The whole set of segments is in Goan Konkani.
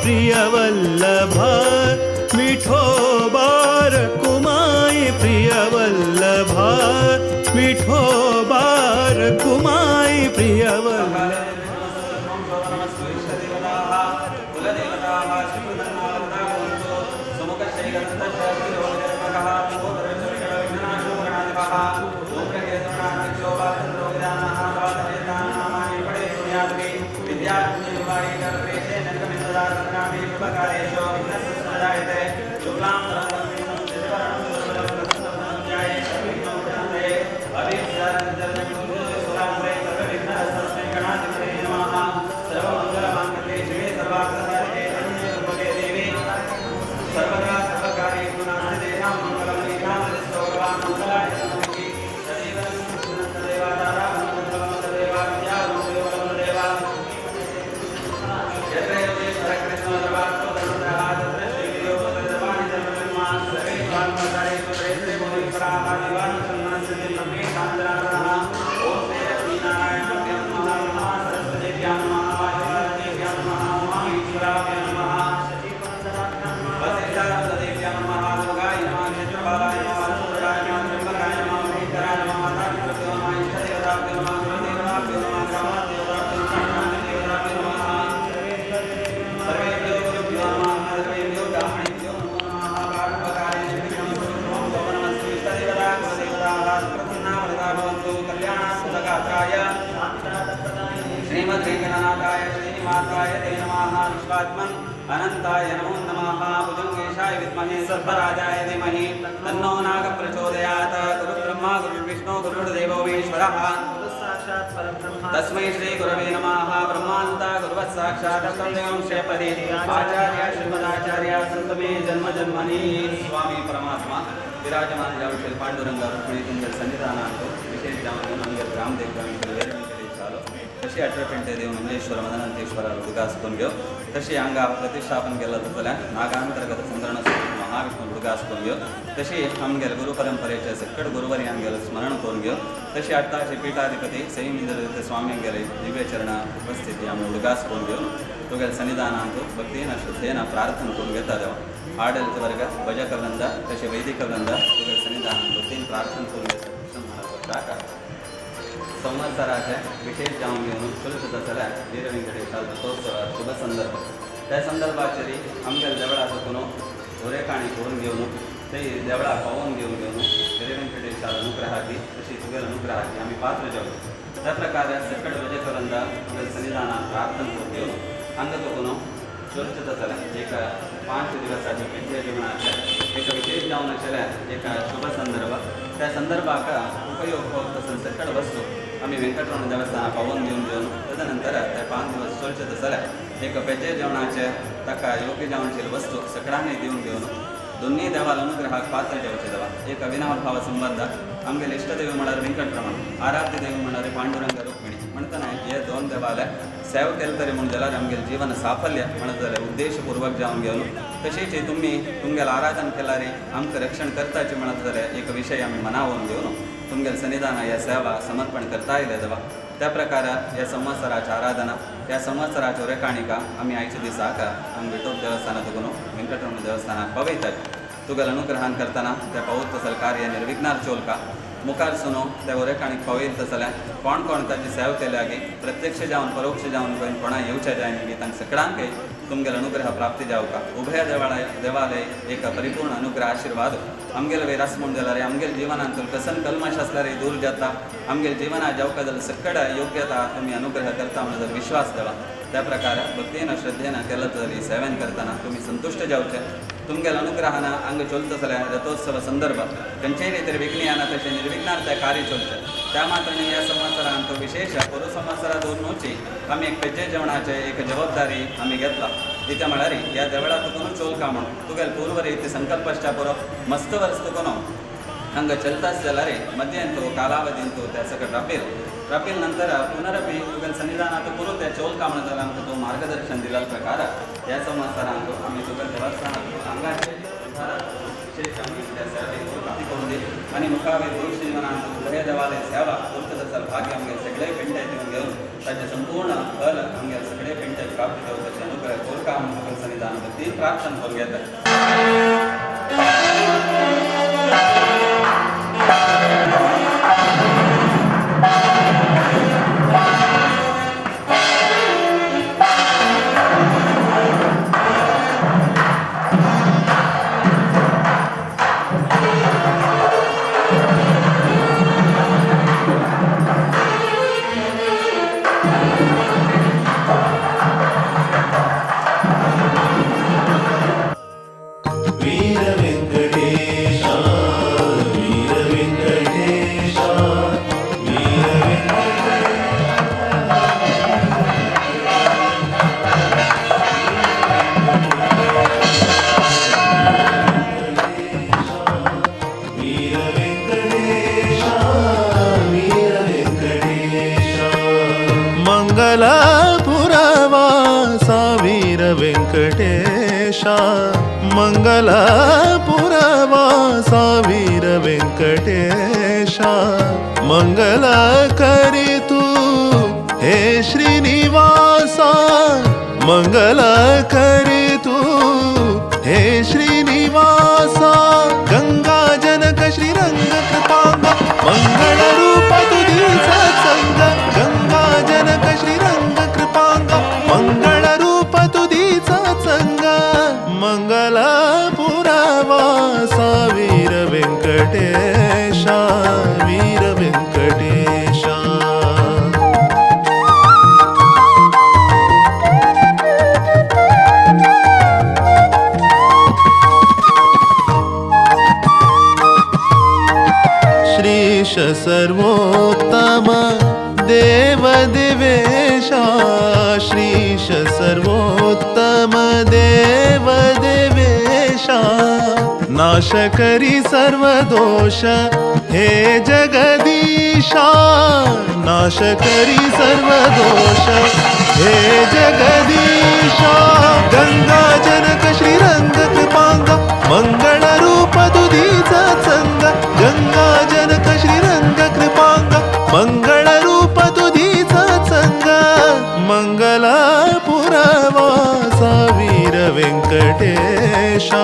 प्रियवल्लभ, विठोबा रखुमाई प्रियवल्लभ, विठोबा रखुमाई प्रियवल्लभ। श्रीमद्वेङ्कटनाथाय श्रीनिवासाय ते नमः। विश्वात्मन् अनन्ताय नमो नमः। भुजङ्गेशाय विद्महे सर्पराजाय धीमहि तन्नो नागप्रचोदयात्। गुरुब्रह्मा गुरुर्विष्णु गुरुर्देवो महेश्वरः तस्मै श्री गुरवे नमः। ब्रह्मान्ता गुरुवः साक्षात् देवं श्रीपदे आचार्य श्रीमदाचार्य संत मे जन्म जन्मनि। स्वामी परमात्मा विराजमान जावशेल पांडुरंग रुक्मिणी तुमगेल सन्निधानांतो विशेष जावन आमगेल ग्रामदेव वीर वेंकटेशालो तशी अठरा देव मंजेश्वर मदनंतेश्वर उडगास घेव, तशी हांगा प्रतिष्ठापन केल्लो जाल्यार नागांतर्गत संतरण महाविष्णू उडगास करून घेव, तशी आमगेले गुरु परंपरेचे सक्कड गुरुवरी आमगेले स्मरण करून घेव, तशी आताचे पीठाधिपती संयमिंद्र स्वामी आमगेले दिव्यचरण उपस्थिती आमी उडगास करून घेवन तुगेले सन्निधानांतु भक्तीन श्रद्धेन प्रार्थना करून घेता देवा। आಡಳಿತ ವರ್ಗ, ಭಜಕ ವೃಂದ, ತಶೆ ವೈದಿಕ ವೃಂದ तुगेले सन्निधानांत भक्तीन प्रार्थना करून घेता। संवत्सराचे विशेष जावन घेवन चलत जाल्यार वीर वेंकटेश रथोत्सव शुभ संदर्भ, त्या संदर्भाचेर आमगेले देवळा सकून होरेकाणी करून घेवन ते देवळा पावोवन घेवन घेवन वीर वेंकटेशाल अनुग्रहाकी तशी तुगेले अनुग्रहाकी आमी पात्र जावं। त्या प्रकारे सकड भजक वृंद तुगेले सन्निधानात प्रार्थना करून घेवन हांगा तुकून चलत जाल्यार एक 5 दिवसाचे पेजे जेवणाचे एक विशेष जावन आशिल्लें एक शुभ संदर्भ, त्या संदर्भाक उपयोग होत तसं सकड वस्तू आमी वेंकटरमण देवस्थाना पावोवन घेवन घेवन तदनंतर ते 5 दिवस चलचे जाल्यार एक पेजे जेवणाचे ताका योग्य जावनशील वस्तू सगळ्यांनी दिवन घेवन दोन्ही देवाल अनुग्रहाक पात्र जावचे देवा। एक अविनाभाव संबंध, आमगेले इष्टदेव म्हळ्यार वेंकटरमण, आराध्य देव म्हळ्यार पांडुरंग रुक्मिणी म्हणटना हे दोन देवाले सेवा केले तरी म्हूण जाल्यार आमगेले जीवन साफल्य म्हणत जाल्यार उद्देशपूर्वक जावन घेवन तशीच तुमी तुमगेले आराधन केल्यार आमकां रक्षण करताचे म्हणत जाल्यार एक विशय आमी मनावून घेवन तुमगेले सन्निधान ह्या सेवा समर्पण करता येयले देवा। त्या प्रकार ह्या संवत्सराची आराधना, ह्या संवत्सराच्यो रेखाणिका आमी आयच्या दिसाक आमी विठोब देवस्थानात तुगून वेंकटरमण देवस्थानाक पावयतात। तुगेले अनुग्रहान करतना त्या पावत तसले कार्य निर्विघ्नार चोलका मुखार सुनो त्या वरेकाणीक पावयल तसल्यार कोण कोण ताची सेवा केल्या गी प्रत्यक्ष जावन परोक्ष जावन कोण कोणा येवच्या जायना गी तांकां सगळ्यांकय तुमगेले अनुग्रह प्राप्ती जावका। उभय देवालय देवालय एक परिपूर्ण अनुग्रह आशीर्वाद आमगेले वयर आस म्हूण जाल्यार आमगेले जिवनांत कसन कल्मश आसल्यार दूर जाता, आमगेले जिवना जावका जाल्यार सकड योग्यता तुमी अनुग्रह करता म्हणून जर विश्वास देवा। त्या प्रकार भक्तीन श्रद्धेन केलं तरी सेवन करतना तुमी संतुश्ट जावचे। तुमगेले अनुग्रहान हांगा चलता जाल्यार रथोत्सव संदर्भ खंयचेय तरी विघ्न येना, तशें निर्विघ्नार ते कार्य चलचें। त्या मात्राने ह्या संवत्सरांत विशेष पोरू संवत्सरा दवरून आमी एक पेजे जेवणाचे एक जबाबदारी आमी घेतला। कित्या म्हळ्यार ह्या देवळा तुकून चोलका म्हणून तुगेले पूर्व रीती संकल्प पुरो मस्त वर्स तुकून हांगा चलताच जाल्यार मध्यंतु कालावधींतु त्या सकट राबील राबील नंतर पुनरपि तुगेले सन्निधानात पुरो त्या चोलका म्हणत जाल्यार आमकां तो मार्गदर्शन दिल्या प्रकार ह्या संवत्सरांत आमी तुगेले देवस्थानात हांगाचे विशेष आमी त्या सेवेक प्राप्ती करून दी आणि मुखावेर भविष्य जीवनांत उभय देवालय सेवा करता तसल भाग्य आमगे सगळे पेंटाय घेवन ताची ताचे संपूर्ण फल आमगे सगळे पेंटे प्राप्त जावपाचे अनुग्रह कोरका आमकां सन्निधान ती प्रार्थना करून घेता. वीर वेंकटेशा, वीर वेंकटेशा, वीर वीर वेंकटेशा, वीर वेंकटेशा. मंगलापुरवासा वीर वेंकटेशा, मंगलापुरवासा वीर वेंकटेशा, मंगल करी तू हे श्रीनिवासा, मंगल करी तू हे श्रीनिवासा. गंगा जनक श्रीरंग कृपांग, मंगल रूप तुझी सत्संग. गंगा जनक श्रीरंग कृपांग, मंगल रूप तुझी सत्संग. मंगलापुरवासा वीर वेंकटेशा, वीर वेंकटेशा. श्रीश सर्वोत्तम देव देवेशा, श्रीश सर्वोत्तम देव देवेशा, नाश करी सर्व दोष हे जगदीशा, नाश करी सर्व दोष हे जगदीशा. गंगा जनक श्रीरंग कृपांग, मंगल रूप तुझी सत्संग. गंगा जनक श्रीरंग कृपांग, मंगल रूप तुझी सत्संग. मंगलापुरवासा वीर वेंकटेशा,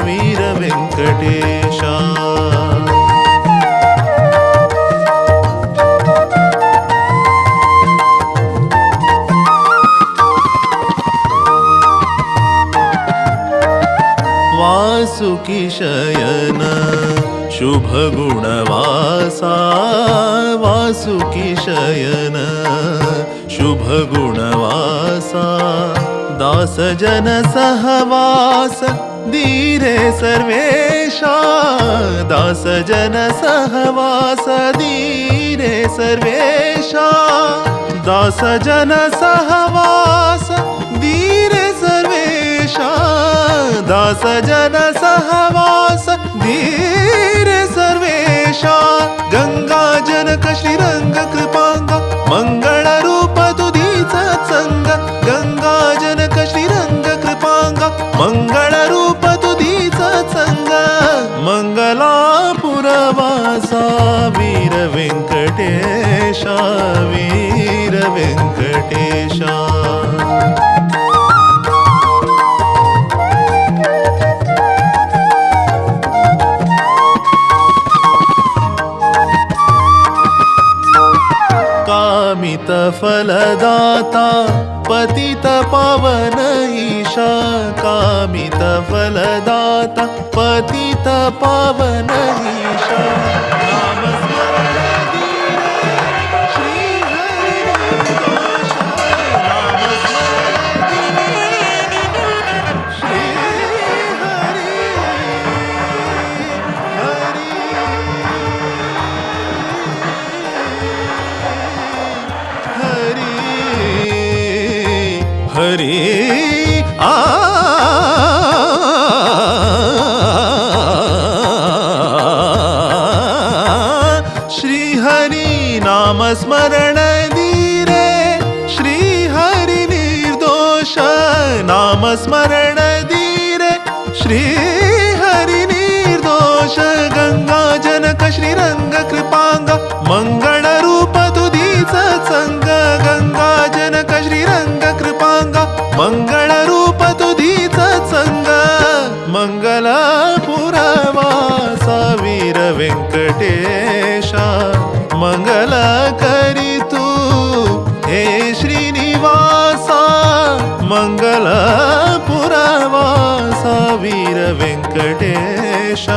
वीर वेंकटेशा. वासुकी शयन शुभ गुणवासा, वासुकी शयन शुभ गुणवासा, दास जन सहवास धीरे सर्वेशा, दास जन सहवास धीरे सर्वेशा, दास जन सहवास धीरे सर्वेशा, दास जन सहवास धीरे सर्वेशा. गंगा जनक श्रीरंग कृपांग, मंगल रूप तुझी सत्संग. गंगा जनक श्रीरंग कृपांग, मंगल रूप तुझी सत्संग. मंगलापुरवासा वीर वेंकटेशा, वीर वेंकटेशा. कामित फलदाता पतित पावन ईशा, कामित फलदाता पतित पावन ईशा. नाम स्मरण धीरे श्री हरी निर्दोषा, नाम स्मरण धीरे श्री हरी हरी हरी हरी आ. श्री हरी नाम स्मरण धीरे श्री हरी निर्दोष, नाम स्मरण धीरे श्री हरी निर्दोष. गंगा जनक श्रीरंग कृपांग, मंगल रूप तुझी सत्संग. गंगा ಮಂಗಲಪುರವಾಸ ವೀರ ವೆಂಕಟೇಶ ಮಂಗಲ ಕರಿತು ಹೇ ಶ್ರೀನಿವಾಸ ಮಂಗಲಪುರವಾಸ ವೀರ ವೆಂಕಟೇಶ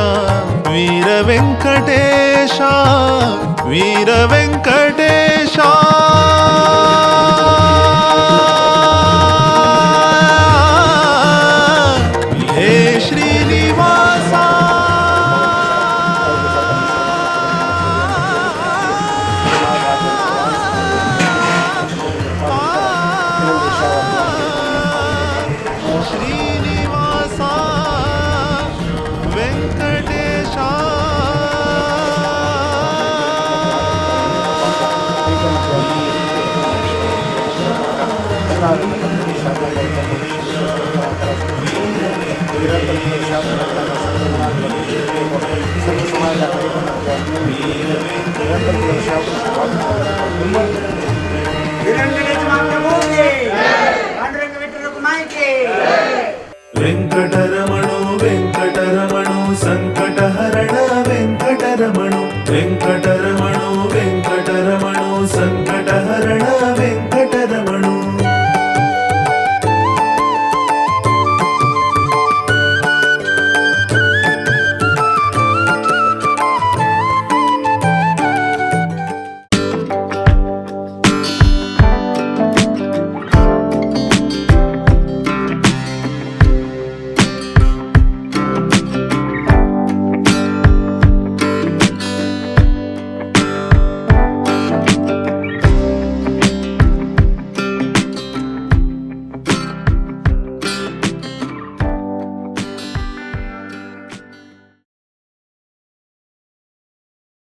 ವೀರ ವೆಂಕಟೇಶ ವೀರ ವೆಂಕಟೇಶ. ಹೇ ಶ್ರೀನಿವಾಸ. ಶ್ರೀನಿವಾಸ ವೆಂಕಟೇಶ. ವೆಂಕಟರಮಣೋ ವೆಂಕಟರಮಣೋ ಸಂಕ